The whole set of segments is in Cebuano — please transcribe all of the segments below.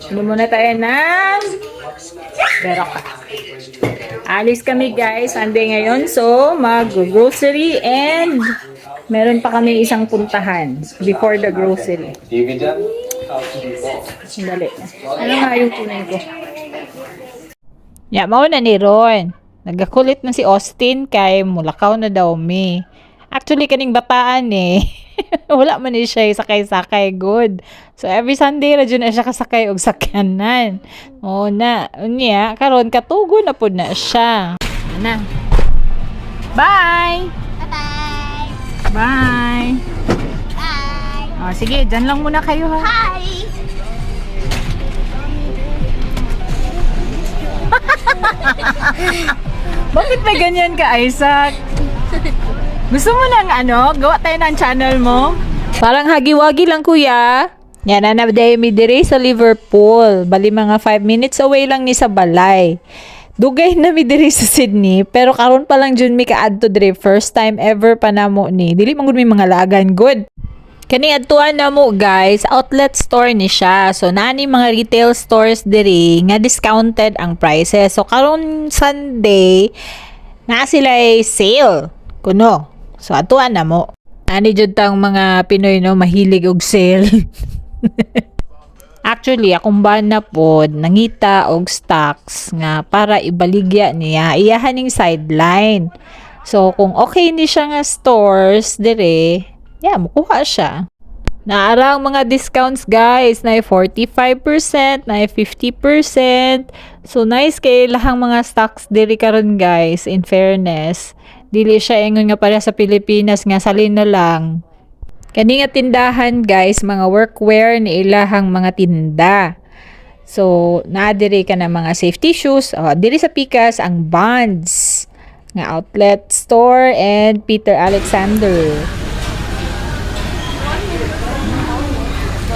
Inom muna tayo ng Berocca. Alis kami, guys, Sunday ngayon. So, mag-grocery and meron pa kami isang puntahan before the grocery. TV dyan? Sandali. Ano nga yung kunin ko? Ya, mao na ni Ron. Nagakulit na si Austin kay mulakaw na daw mi. Actually, kaning bataan eh. Wala man ni siya sakay-sakay good. So, every Sunday ra jud na siya kasakay og sakyanan. Oo na. Unya, karon katugo na pud na siya. Na. Bye! Bye-bye. Bye! Bye. Oh, sige, dyan lang muna kayo ha. Hi. Bakit may ganyan ka, Isaac? Gusto mo ng ano? Gawa tayo ng channel mo? Parang hagi-wagi lang, kuya. Yan na na mi dire sa Liverpool. Bali mga 5 minutes away lang ni sa balay. Dugay na mi diri sa Sydney, pero karon pa lang jud mi kaadto dire, first time ever pa namo ni. Dili man gud mi mga lagan good. Kani adtuan na mo, guys, outlet store ni siya. So nani mga retail stores diri nga discounted ang prices. So karon Sunday naa sila sale kuno. So adtuan na mo. Ani jud tang mga Pinoy no, mahilig og sale. Actually, akong bana pod nangita og stocks nga para ibaligya niya iyahan ning sideline. So kung okay ni siya nga stores dire, yeah, mukuha siya. Naara ang mga discounts, guys, na 45%, na 50%. So nice kay lahang mga stocks diri karon, guys, in fairness. Dili siya ingon nga pareha sa Pilipinas nga salin na lang. Kani nga tindahan, guys, mga workwear ni ilahang mga tinda. So, naa diri ka na mga safety shoes. Oh, diri sa pikas ang Bonds nga outlet store and Peter Alexander.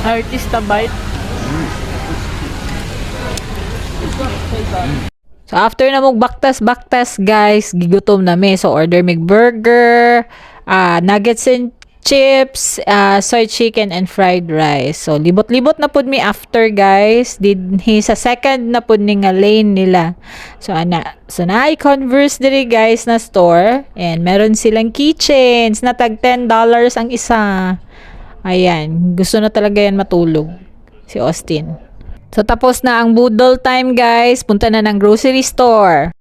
Artista bite. So after na mong baktas-baktas, guys, gigutom na mi. So order mig burger, nuggets and chips, soy chicken and fried rice. So libot-libot na pud mi after, guys. Dinhi sa second na pud ni nga lane nila. So ana, so naay Converse diri, guys, na store and meron silang keychains na tag $10 ang isa. Ayan, gusto na talaga yan matulog si Austin. So tapos na ang budol time, guys, punta na ng grocery store.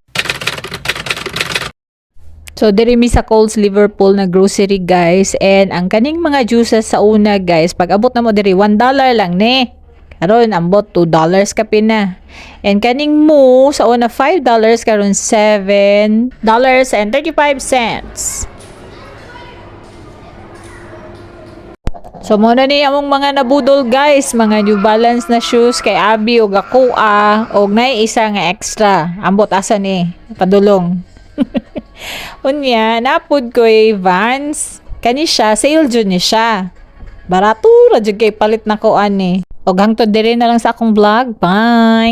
So diri mi sa Coles Liverpool na grocery, guys, and ang kaning mga juices sa una, guys, pag abot na mo diri, $1 lang ni. Karon ambot $2 kapin na. And kaning mo sa una $5, karon $7.35. So muna ni among mga nabudol, guys, mga New Balance na shoes kay Abby ug ako og nay isa nga extra. Ambot asa ni padulong. Unya, napud ko'y Vans. Kani siya, sale jud ni siya. Barato ra jud kay palit na ko ani. Og hangtod diri na lang sa akong vlog. Bye.